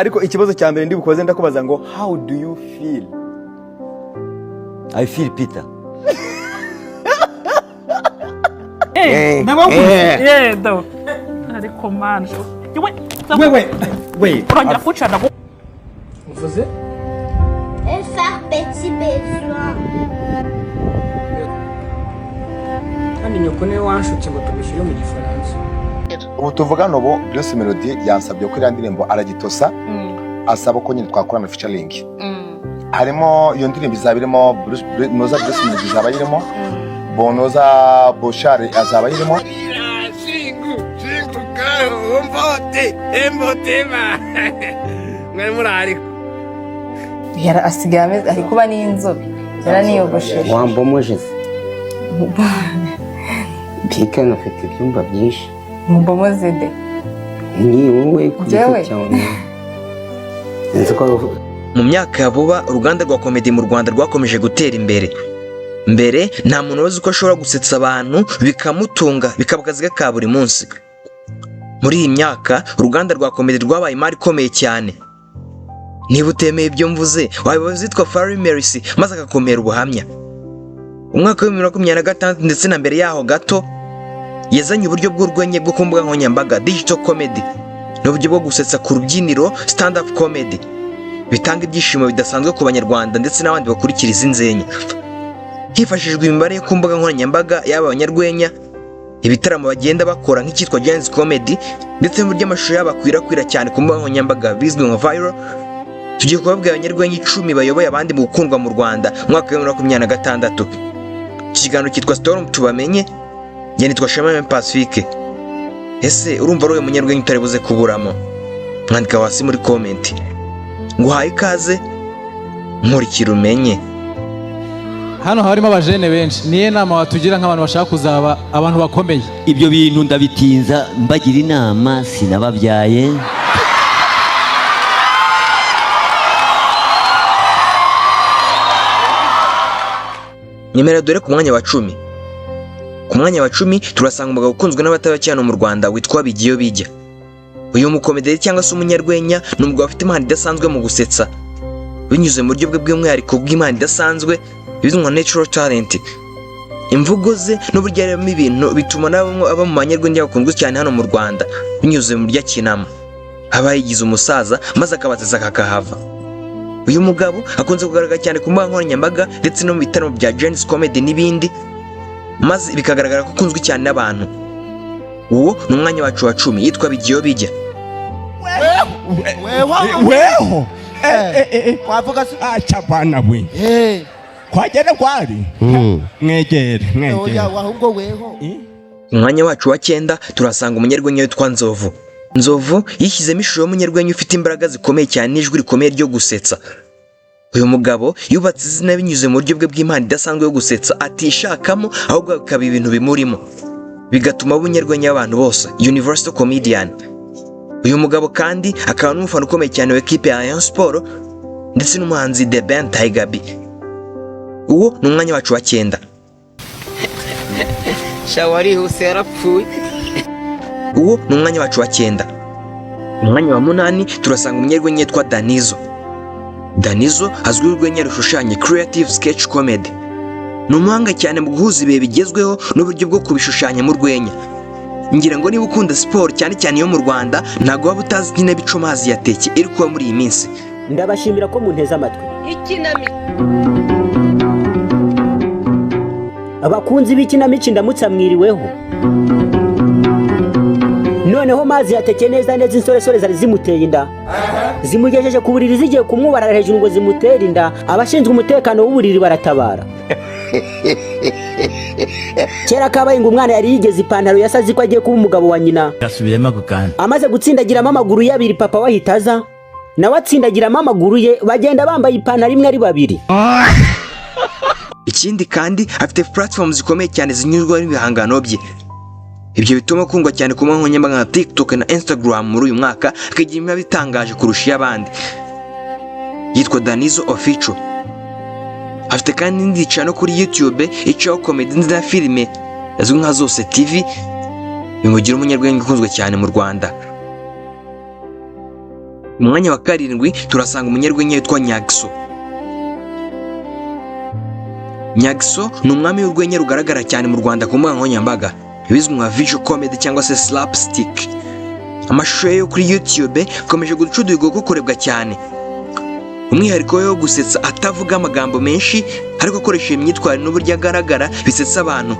Ariko ikibazo cya mbere ndi bukoze, ndakubaza ngo: how do you feel? I feel Peter. Yedo, ariko mana we! Wewe we! Urongera kuncana. Uvuze? Et faire petit besoin. Kandi nyoko niwe wanshutse ngo tubishyire mu Gifaransa. Ubu tuvugana ubu, Bruce Melody yansabye ko iriya ndirimbo aragitosa, asaba ko nyine twakorana featuring. Harimo iyo ndirimbo izaba irimo Noza, Bruce Melody izaba irimo Bonoza, Bushari azaba irimo. Yara asigaye ameze, ari kuba n'inzobe, yaraniyogosheshe. Wambomoje se pikani ufite ibyumba byinshi. Mbomoze de? Ni wowe ku giti Njyewe? cyawe. Nzi ko Mu myaka ya vuba, uruganda rwa comedy mu Rwanda rwakomeje gutera imbere. Mbere nta muntu uzi ko ashobora gusetsa abantu bikamutunga, bikaba akazi ke ka buri munsi. Muri iyi myaka, uruganda rwa comedy rwabaye imari ikomeye cyane. Niba utemeye ibyo mvuze, wabibaza witwa Fally Merci maze akakomera ubuhamya. Umwaka wa 2026 ndetse na mbere yaho gato, yazanye uburyo bw'urwenya bwo ku mbuga nkoranyambaga, digital comedy, n'uburyo bwo gusetsa ku rubyiniro, stand up comedy, bitanga ibyishimo bidasanzwe ku Banyarwanda ndetse n'abandi bakurikira izi nzenya. Hifashishijwe imibare yo ku mbuga nkoranyambaga y'aba banyarwenya, ibitaramo bagenda bakora nk'icyitwa Gen-Z Comedy, ndetse n'uburyo amashusho yabo akwirakwira cyane ku mbuga nkoranyambaga bizwi nka viral, tugiye kubabwira abanyarwenya 10 bayoboye abandi mu gukundwa mu Rwanda mu mwaka wa 2026. Iki kiganiro cyitwa Storm Tubamenye, njye nitwa Shema Pacifique. Ese urumva ari uyu munyarwenya utari buze kuburamo? Mwandika hasi muri comment. Nguhaye ikaze, nkurikira umenye. Hano harimo abajene benshi, niyo nama watugira nk'abantu bashaka kuzaba abantu bakomeye? Ibyo bintu ndabitinza mbagira inama, sinababyaye. Nyemera dore ku mwanya wa 10. Ku mwanya wa 10 turasanga umugabo ukunzwe n'abatari bake hano mu Rwanda witwa Bijyiyobijya. Uyu mukomederi cyangwa se umunyarwenya ni umugabo ufite impano idasanzwe mu gusetsa, binyuze mu buryo bwe bw'umwihariko bw'impano idasanzwe bizwi nka natural talent. Imvugo ze n'uburyo arimo ibintu bituma na bamwe aba mu banyarwenya bakunzwe cyane hano mu Rwanda, binyuze mu buryo akinamo aba yigize umusaza maze akabateza kakahava. Uyu mugabo akunze kugaragara cyane ku mbuga nkoranyambaga ndetse no mu bitaramo bya Gen-Z Comedy n'ibindi, maze bikagaragara ko akunzwe cyane n'abantu. Uwo ni umwanya wacu wa 10, yitwa Bijyiyobijya. Weho wavuga se? Acha bwana we, kwagera kwari mwegere mwegere. Ahubwo weho. Ku mwanya wacu wa 9 turasanga umunyarwenya witwa Nzovu. Nzovu yishyizemo ishusho y'umunyarwenya ufite imbaraga zikomeye cyane n'ijwi rikomeye ryo gusetsa. Uyu mugabo yubatse izina binyuze mu buryo bwe bw'impano idasanzwe yo gusetsa atishakamo, ahubwo bikaba ibintu bimurimo, bigatuma aba umunyarwenya w'abantu bose, universal comedian. Uyu mugabo kandi akaba n'umufana ukomeye cyane wa ekipe ya Rayon Sport ndetse n'umuhanzi The Ben Tiger B. Uwo ni umwanya wacu wa 9. Warihuse yarapfuye. Uwo ni umwanya wacu wa 9. Umwanya wa 8 turasanga umunyarwenya witwa Danizo. Danizo azwiho urwenya rushushanya, creative sketch comedy. Ni umuhanga cyane mu guhuza ibihe bigezweho n'uburyo bwo kubishushanya mu rwenya. Ngira ngo niba ukunda siporo, cyane cyane iyo mu Rwanda, ntabwo waba utazi ikinamico Mazi ya Teke iri kuba muri iyi minsi. Ndabashimira ko munteze amatwi. Ikinamico. Abakunzi b'ikinamico, ndamutsa mwiriweho. Noneho Mazi yateke neza neza, insoresore zari zimuteye inda zimugejeje ku buriri, zigiye kumwubarara hejuru ngo zimutere inda, abashinzwe umutekano w'uburiri baratabara. Kera kabaye ngo umwana yari yigeze ipantaro yasaze ko agiye kuba umugabo wa nyina. Gasubiremo ako kantu. Amaze gutsindagiramo amaguru ye abiri, papa we ahita aza nawe atsindagiramo amaguru ye, bagenda bambaye ipantaro imwe ari babiri. Ikindi kandi, afite platform zikomeye cyane zinyuzwaho n'ibihangano bye. Ibyo bituma akundwa cyane ku mbuga nkoranyambaga nka TikTok na Instagram. Muri uyu mwaka akagira imibare itangaje kurusha iy'abandi. Yitwa Danizo Official. Afite kandi n'indi channel kuri YouTube icaho comedy na filime azwi nka Zose TV. Bimugira umunyarwenya ukunzwe cyane mu Rwanda. Umwanya wa karindwi turasanga umunyarwenya witwa Nyagso. Nyagso ni umwami w'urwenya rugaragara cyane mu Rwanda ku mbuga nkoranyambaga, bizwi nka visual comedy cyangwa se slapstick. Amashusho ye yo kuri YouTube akomeje guca uduhigo ko kurebwa cyane. Umwihariko we wo gusetsa atavuga amagambo menshi, ariko akoresheje imyitwarire n'uburyo agaragara bisetsa abantu,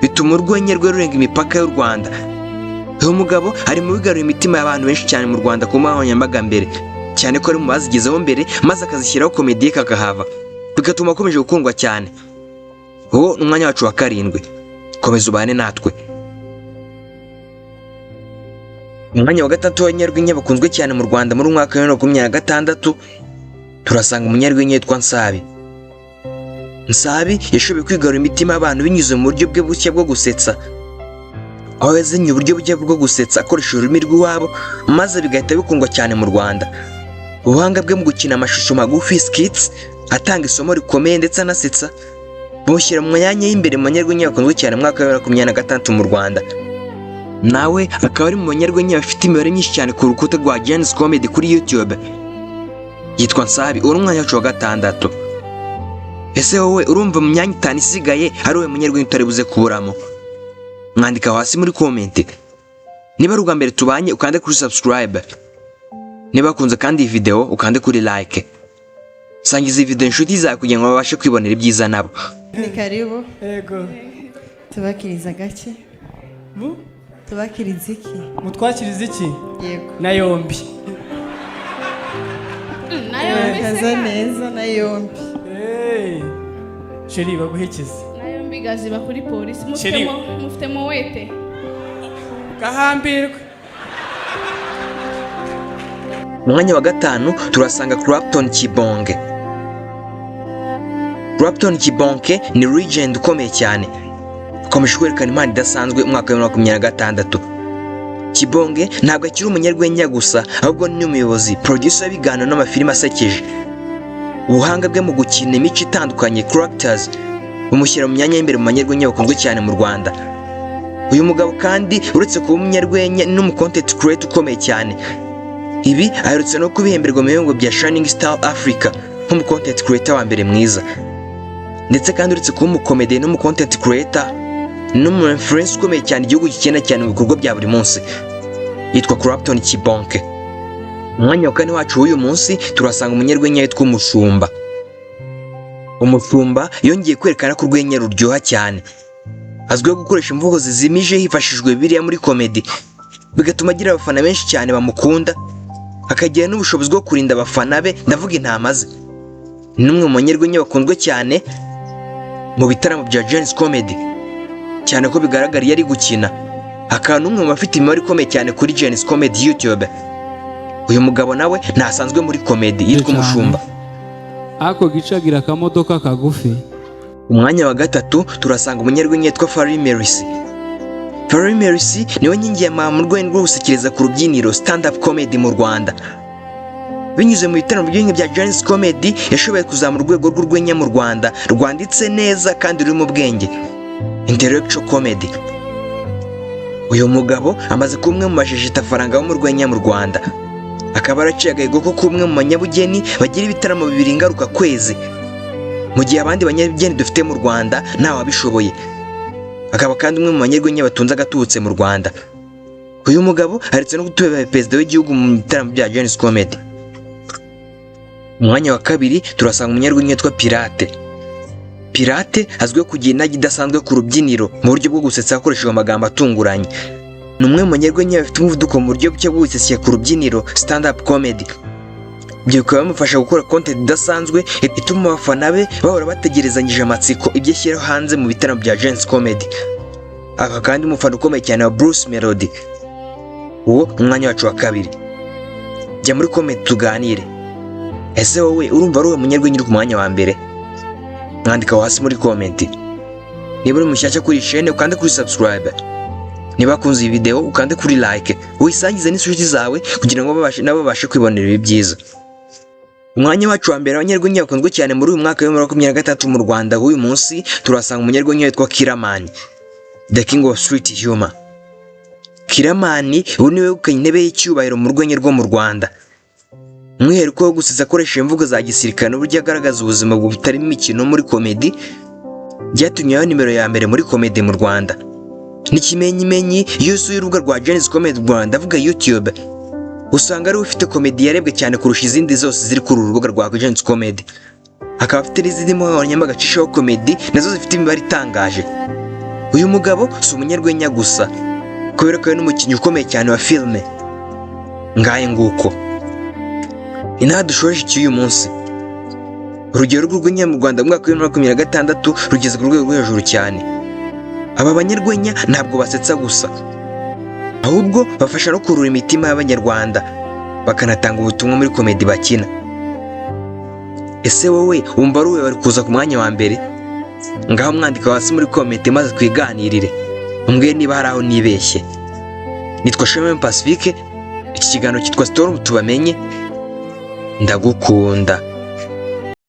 bituma urwenya rwe rurenga imipaka y'u Rwanda. Uyu mugabo ari mu bigarura imitima y'abantu benshi cyane mu Rwanda ku mbuga nkoranyambaga mbere, cyane ko ari mu bazigezeho mbere maze akazishyiraho comedy ye kakahava, bigatuma akomeje gukundwa cyane. Uwo ni umwanya wacu wa karindwi, komeza ubane natwe. Umwanya wa gatatu w'abanyarwenya bakunzwe cyane mu Rwanda muri umwaka wa 2026 turasanga umunyarwenya witwa Nsabi. Nsabi yashoboye kwigarura imitima y'abantu binyuze mu buryo bwe bushya bwo gusetsa, aho yazanye uburyo bushya bwo gusetsa akoresheje ururimi rw'iwabo, maze bigahita bikundwa cyane mu Rwanda. Ubuhanga bwe mu gukina amashusho magufi, skits, atanga isomo rikomeye ndetse anasetsa, bumushyira mu myanya y'imbere mu banyarwenya bakunzwe cyane mu mwaka wa 2026 mu Rwanda. Nawe akaba ari mu banyarwenya bafite imibare myinshi cyane ku rukuta rwa Gen-Z Comedy kuri YouTube. Yitwa Nsabi. Uwo ni umwanya wacu wa gatandatu. Ese wowe urumva mu myanya itanu isigaye ari wowe munyarwenya utari buze kuburamo? Mwandika hasi muri comment. Niba ari ubwa mbere tubanye, ukande kuri subscribe. Niba wakunze kandi iyi video, ukande kuri like. Sangiza iyi video inshuti zawe kugira ngo babashe kwibonera ibyiza nabo. Ni karibu. Yego. Tubakiriza gake. Mu? Tubakiriza iki? Mutwakiriza iki? Yego. Na yombi. Murakaza neza na yombi. Hey. Chérie, baguhekize. Nayo mbiga ziba kuri polisi. Chérie. Mufitemo wete. Gahambirwe. Mu mwanya wa gatanu turasanga Clapton Kibonge. Clapton Kibonke ni legend ukomeye cyane, akomeje kwerekana impano idasanzwe umwaka wa 2026. Kibonge ntabwo akiri umunyarwenya gusa, ahubwo ni umuyobozi, producer w'ibiganiro n'amafilime asekeje. Ubuhanga bwe mu gukina imico itandukanye, characters, bumushyira mu myanya y'imbere mu banyarwenya bakunzwe cyane mu Rwanda. Uyu mugabo kandi uretse kuba umunyarwenya, ni n'umu content creator ukomeye cyane. Ibi aherutse no kubihemberwa mu bihembo bya Shining Star Africa nk'umu content creator wa mbere mwiza. Ndetse kandi uretse kuba umukomediye n'umu content creator, ni n'umu influencer ukomeye cyane igihugu gikenera cyane mu bikorwa bya buri munsi. Yitwa Clapton Kibonke. Umwanya wa kane wacu w'uyu munsi turasanga umunyarwenya witwa Umushumba. Umushumba yongeye kwerekana ko urwenya ruryoha cyane. Azwiho gukoresha imvugo zizimije hifashishijwe Bibiliya muri comedy, bigatuma agira abafana benshi cyane bamukunda, akagira n'ubushobozi bwo kurinda abafana be, ndavuga intama ze. Ni n'umwe mu banyarwenya bakunzwe cyane mu bitaramo bya Gen-Z Comedy, cyane ko bigaragara iyo ari gukina, akaba n'umwe mu bafite imibare ikomeye cyane kuri Gen-Z Comedy YouTube. Uyu mugabo nawe ntasanzwe muri comedy, yitwa Umushumba. Ako gicagira akamodoka kagufi. Umwanya wa gatatu turasanga umunyarwenya witwa Fally Merci. Fally Merci niwe nkingi ya mama mu rwego rwo gusekereza ku rubyiniro, stand up comedy, mu Rwanda. Binyuze mu bitaramo byinshi bya Gen-Z Comedy, yashoboye kuzamura urwego rw'urwenya mu Rwanda rwanditse neza kandi rurimo ubwenge, intellectual comedy. Uyu mugabo amaze kuba umwe mu bajejetafaranga bo mu rwenya mu Rwanda, akaba yaraciye agahigo ko kuba umwe mu banyabugeni bagira ibitaramo bibiri ngaruka kwezi, mu gihe abandi banyabugeni dufite mu Rwanda ntawabishoboye. Akaba kandi umwe mu banyarwenya batunze agatubutse mu Rwanda. Uyu mugabo aherutse no gutubera perezida w'igihugu mu bitaramo bya Gen-Z Comedy. Mu mwanya wa kabiri turasanga umunyarwenya witwa Pirate. Pirate azwiho kugira inajyi idasanzwe ku rubyiniro mu buryo bwo gusetsa hakoreshejwe amagambo atunguranye. Ni umwe mu banyarwenya bafite umuvuduko mu buryo buke bwo gusetsa ku rubyiniro, stand up comedy. Ibyo bikaba bimufasha gukora content idasanzwe ituma abafana be bahora bategerezanyije amatsiko ibyo ashyira hanze mu bitaramo bya Gen-Z Comedy. Aka kandi umufana ukomeye cyane wa Bruce Melody. Uwo ni umwanya wacu wa kabiri. Jya muri comment tuganire. Ese wowe urumva ari uwo munyarwenya uri ku mwanya wa mbere? Mwandika aho hasi muri comment. Niba uri mushyashya kuri iyi chaîne, ukande kuri subscribe. Niba wakunze iyi video, ukande kuri like, uyisangize n'inshuti zawe kugira ngo nabo babashe kwibonera ibi byiza. Umwanya wacu wa mbere, abanyarwenya bakunzwe cyane muri uyu mwaka wa 2023 mu Rwanda w'uyu munsi, turasanga umunyarwenya witwa Killaman, the king of street humor. Killaman ubu niwe wegukanye intebe y'icyubahiro mu rwenya rwo mu Rwanda. Umwihariko wo gusetsa akoresheje imvugo za gisirikare n'uburyo agaragaza ubuzima butarimo imikino muri komedi byatumye aba nimero ya mbere muri komedi mu Rwanda. N'ikimenyimenyi, iyo usuye urubuga rwa Gen-Z Comedy Rwanda, avuga YouTube, usanga ariwe ufite komedi yarebwe cyane kurusha izindi zose ziri kuri uru rubuga rwa Gen-Z Comedy, akaba afite n'izindi mbuga nkoranyambaga acishaho komedi nazo zifite imibare itangaje. Uyu mugabo si umunyarwenya gusa, kubera ko ari n'umukinnyi ukomeye cyane wa filime. Ngahe nguko, ni naho dushoje icy'uyu munsi. Urugero rw'urwenya mu Rwanda mu mwaka wa 2026 rugeze ku rwego rwo hejuru cyane. Aba banyarwenya ntabwo basetsa gusa, ahubwo bafasha no kurura imitima y'Abanyarwanda, bakanatanga ubutumwa muri komedi bakina. Ese wowe wumva ari uwe bari kuza ku mwanya wa mbere? Ngaho mwandika hasi muri comment maze twiganirire, umbwire niba hari aho nibeshye. Nitwa Shema Pacifique, iki kiganiro cyitwa Storm Tubamenye. Ndagukunda.